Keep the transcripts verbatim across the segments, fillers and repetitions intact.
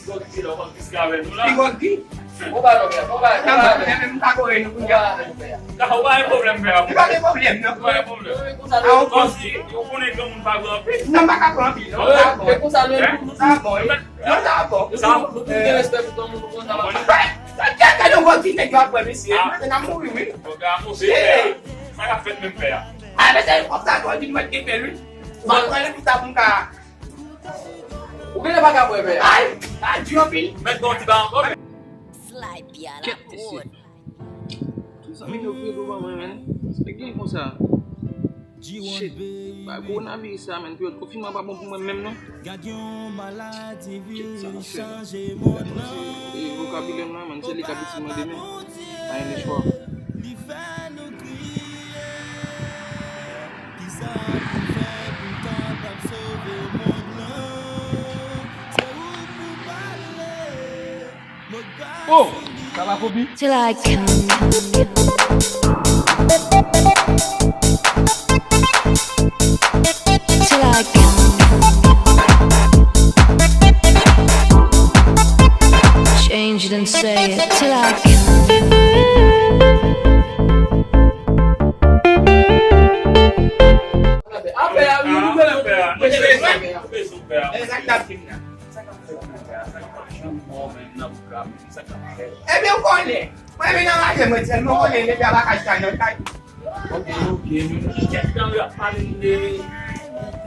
Groggy, lè w konn piske avè nou la. Li groggy. Ou pa nan pè, ou pa, ou pa nan pè. Nan, men m ka kore nou kounye a. Ou pa nan pè. Ou pa gen pwoblèm, pè. Ou pa gen pwoblèm, non. Ou pa gen pwòblèm. Kòmsi, ou konnen granmoun pa pran anpil. Non, m pa ka pran anpil, non. Sa bon. E konsa, nou, nou, sa bon, wi. Non, sa bon. Sa bon. Nou tout gen respè pou granmoun, nou konn sa va. Sa kèk gade yon gwo ti nèg yo ap wè, mesye. Mwen, n ap mouri, wi. Sa k ap fèt menm, pè a? A, mesye, kòm sa, gwo ti nèg mwen te fè, wi. M ap pran li pou sa, pou m ka Ou genlè pa ka bwè vè a. Ay, sa di anpil. Mèt gon ti ba ankò. Kèt, mesye. Tout zanmi yo vre devan mwen, men. Se gen konsa. Shit. Ba kowonaviris sa, men. Peryòd konfinman pa bon pou mwen menm, non. Kèt sa, mesye. E vokabilè m nan, men. Se li k ap itil mwen demen. Anyen de chwa. Oh! Sa va, Kobe? Till I come. Till I come. Change it and say it. Till I come. Apè a, wi, nou bezwen, nou bezwen, nou bezwen. Sa k t ap di m nan? Sa k ap fèt? Sa k ap fèt? Ebyen, ou konnen. Mwen, men nan maten, mwen, sèlman, ou konnen, depi a pa ka chita nan kay. Ok, ok. Kèk tan, y ap pale de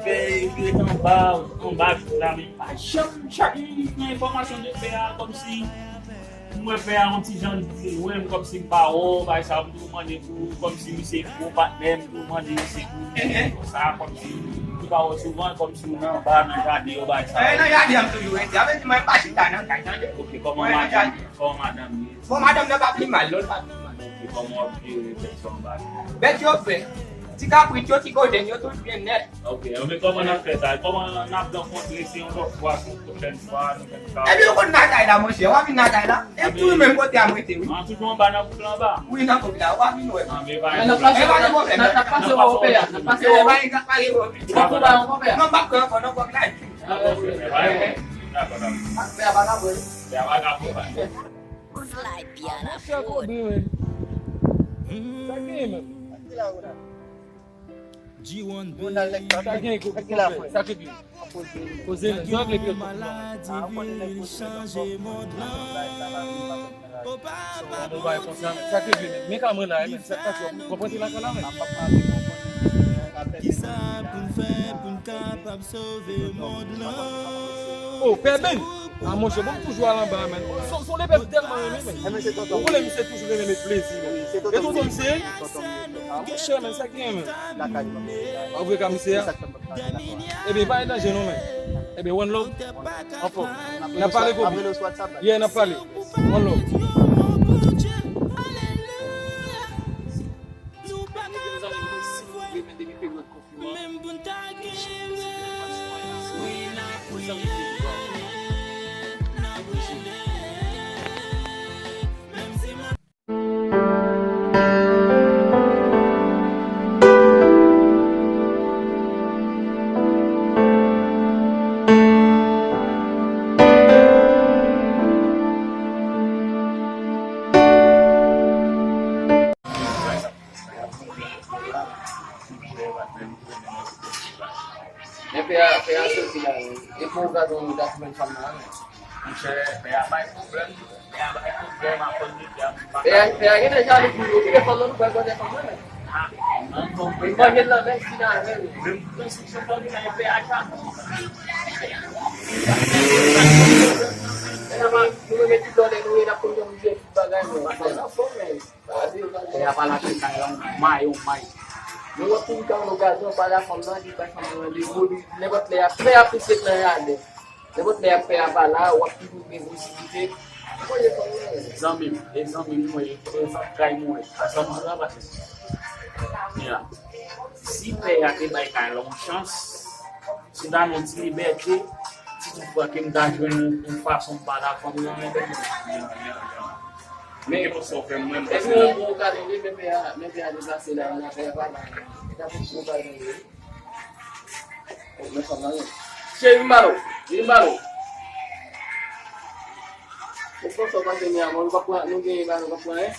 pè, yo ret anba, anba vit la, men pa janm, chak moun gen enfòmasyon de pè a, kòmsi. M wè pè a yon ti jan di lwen, kòmsi m pa wè w, bagay sa, m toujou mande pou, kòmsi misye gwo patnè, m toujou mande misye pou sa, kòmsi m pa wè w souvan, kòmsi w nan anba, nan jaden yo, bagay sa. Eh, nan jaden an m toujou rete. Sa vle di mwen m pa chita nan kay, tande. Ok, kòman madanm, kòman madanm ye? Bon, madanm nan pa pi mal, non, l pa pi mal. Ok, kòman w ap jere bèt yo anba? Bèt yo fè. Ti kabrit yo, ti kodenn yo, tout byen nèt. Ok, men kòman n ap fè sa? Kòman n ap rankontre, se yon lòt fwa, se yon pwochèn fwa, nou fè sa? Epi nou konn nan kay la, monchè. W ap vin nan kay la? E tou menm kote a m rete, wi. An, toujou anba nan kouk la anba? Wi, nan kouk la. W ap vin wè m. An, men pa gen pwoblèm. N ap pase wè w pè a. N ap pase wè w. Pa gen pwoblèm. W ap pran yon kòb la. Nan, m p ap pran ankò, non, kòb la. N ap pase wè w pè a. Dakò, dakò. Pè a pa ka pran. Pè a pa ka pran. Monchè Kobe, men. Sa k genyen menm? Sa k genyen, Kobe? Sa k genyen? Koze, men. Sa w vle ke Kobe? Yon bagay konsa, men. Sa k genyen, men? Men ka mwen la, men. Sa k pase? Ou konprann se lakay la, men? Oh, Pè Ben! A, monchè, bon, m toujou al anba, men. Se, se yon lepè m tèlman renmen, men. Ou konnen misye toujou renmen met plezi, men. E tonton misye? A, monchè, men, sa k genyen, men? Ou vre ka misye a? Ebyen, pa gen danje, non, men. Ebyen, one love. Anfòm. N ap pale, Kobe. Yeah, n ap pale. One love. Menm pou n ta gen wi, n ap wi, n ap wi. Menm si mwen Men pè a, pè a soti la, wi. E pou okazyon nou ta jwenn fanm nan, wi. Monchè, pè a bay pwoblèm, pè a bay pwoblèm, aprann li, pè a pa. Pè a, pè a genlè jalou pou nou, kite fanm nan, nou pral kote fanm nan, men. Ah, non, non, pè a. Li manje l nan men, fin avè l. Menm konstriksyon fanmi an, pè a jalou. Pè a pa, nou renmen tout lòlè nou ye, n ap konn jan nou jere tout bagay, men. Pè a nan fòm, men. Pè a pa lage kay la, yon may, yon may. Men w ap fin ka yon okazyon, pale a fanm nan, di bay fanm nan randevou, li, nenpòt lè y ap, lè y ap plis ret nan jaden. Nenpòt lè y ap pè a pa la, w ap toujou gen posiblite. Voye fanm nan. Zanmi m, e zanmi m mwen, e zantray mwen, zanmi m nan pase. Ya. Si pè a te bay kay la yon chans, si w ta nan yon ti libète, si toutfwa ke m ta jwenn yon, yon fason m pale a fanm nan, men. Men, epi yon bon kado, men pè a, men pè a deplase la, men pè a pa la. E ta pou bon kado, wi. Men fanm nan, wi. Cheri, vin ba nou, vin ba nou. Ou konsa w pa vini a, mwen, nou pa pran, nou genyen la, nou pa pran, en?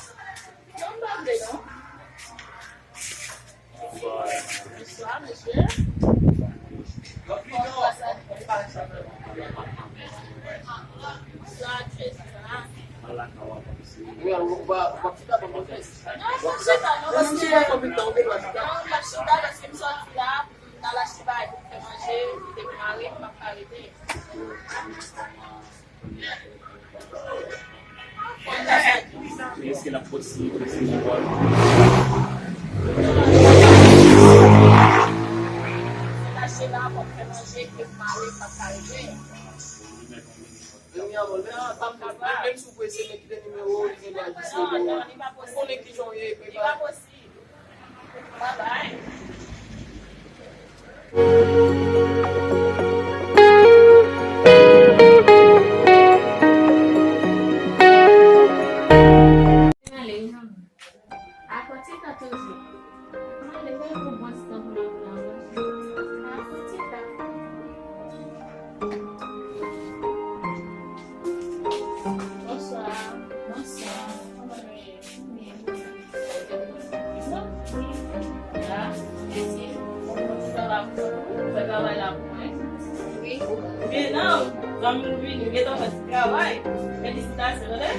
Non, m pa vle, non. Bonswa, mesye. Bonswa, sa. Sa, Tristan. Wi, ou pa, ou pa chita, ou pa chita. Non, m pa chita, non, mesye. Non, m pa chita, paske m sòti la, m t al achte bagay pou m fè manje, m te mare, m p ap ka rete. Èske l ap posib, èske l ap... Mache la, fò m fè manje, ke m mare, m p ap ka rete. Menm si w pou eseye kite nimewo, li gen dwa jis rele w. Ou konnen kijan w ye, epi... Li pa posib. Bonswa. Bonswa. Kòman nou ye? Wi. Ou fè travay la pou mwen? Wi. Byen, non, zanmi m vini, ou gentan fè ti travay. Felisitasyon, tande.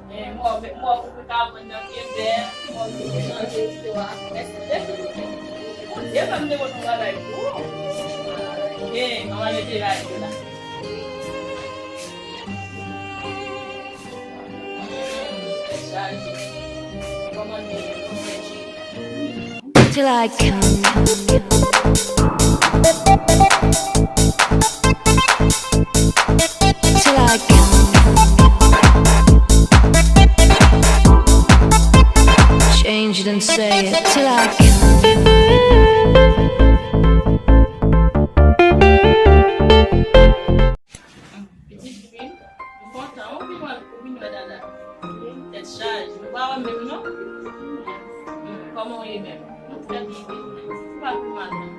Eh, mwen, mwen, ou ka aprann nan Kebèk, mwen, ou chanje istwa. Mèsi, mèsi. Bondye fè m te konn yon bagay pou ou. Byen, manman yo te rayi la. Till I come. Till I come. Change it and say it. Till I come. Pitit fi, m kontan ou vin wè, ou vin wè dada. Tèt chaje. Nou pa wè menm non? Hmm, kòman w ye menm? Nou trè byen. Ou pa pi mal non.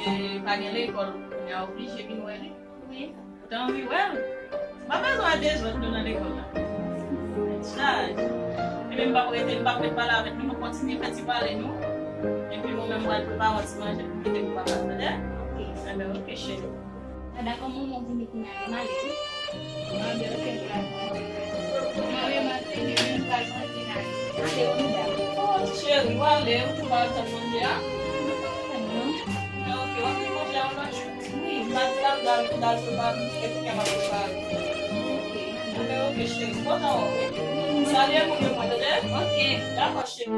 E, pa gen lekòl, kounye a oblije vin wè li. Wi. Ou ta anvi wè l? M pa bezwen wè dezòd nou nan lekòl la. Tèt chaje. Ebyen, m p ap rete, m p ap ret pale avèk nou, nou kontinye fè ti pale nou. Epi mwen menm, m pral prepare yon ti manje pou m kite pou papa, tande? Ok. Enben, ok, cheri. Dada, kòman w vini kounye a, m ale wi. Mande, ok, m pral manje. Mande, m ap fini, m pral manje la. Ale, on y va. Oh, cheri, w ale, ou tou pa ret tann manje a? Non, pa ret tann non. Enben, ok, w ap vin manje a yon lòt jou? Wi. M pa di l ap dal, dal sou pa m, e kounye a m ap prepare. Ok. Enben, ok, cheri, m kontan wè w wi. Wi. Salye moun yo pou mwen, tande? Ok. Dakò, cheri.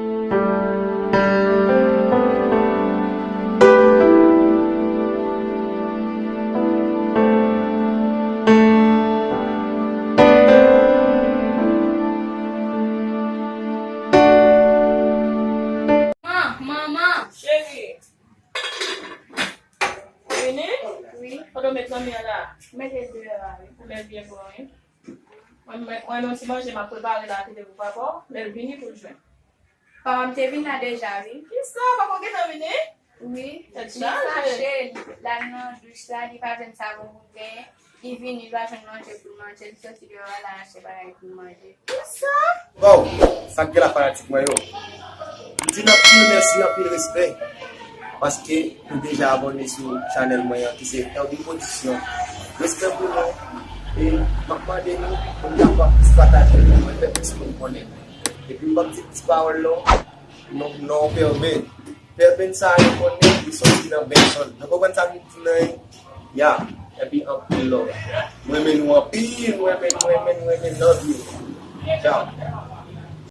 Manman, manman. Cheri. Ou vini? Wi. Kote w met zanmi an la? M met l deyò a, wi. Ou met l byen bon, wi. Mwen, mwen, mwen, yon ti manje m ap prepare la, kite pou papa w, lè l vini pou l jwenn. Papa m te vin la deja, wi. Kisa? Papa w gentan vini? Wi. Tèt chaje. Li fache, li, l al nan douch la, li pa jwenn savon pou l benyen. Li vini, li pa jwenn manje pou l manje, li soti deyò a, l al achte bagay pou l manje. Kisa? Wow! Sa k gen la, fanatik mwen yo? M di n anpil mèsi, anpil respè. Paske nou deja abòne sou chanèl mwen an, ki se Herby Production. Respè pou nou. E m ap mande nou pou nou kapab plis pataje l pou mwen, fè plis moun konnen. Epi m p ap di plis pawòl non, non, non, Pè Ben. Pè Ben sa a, nou konnen li soti nan Benson. Nou konprann sa m di nan, ya, epi anpil love. Mwen renmen nou anpil, mwen renmen, mwen renmen, mwen renmen, love you. Ciao.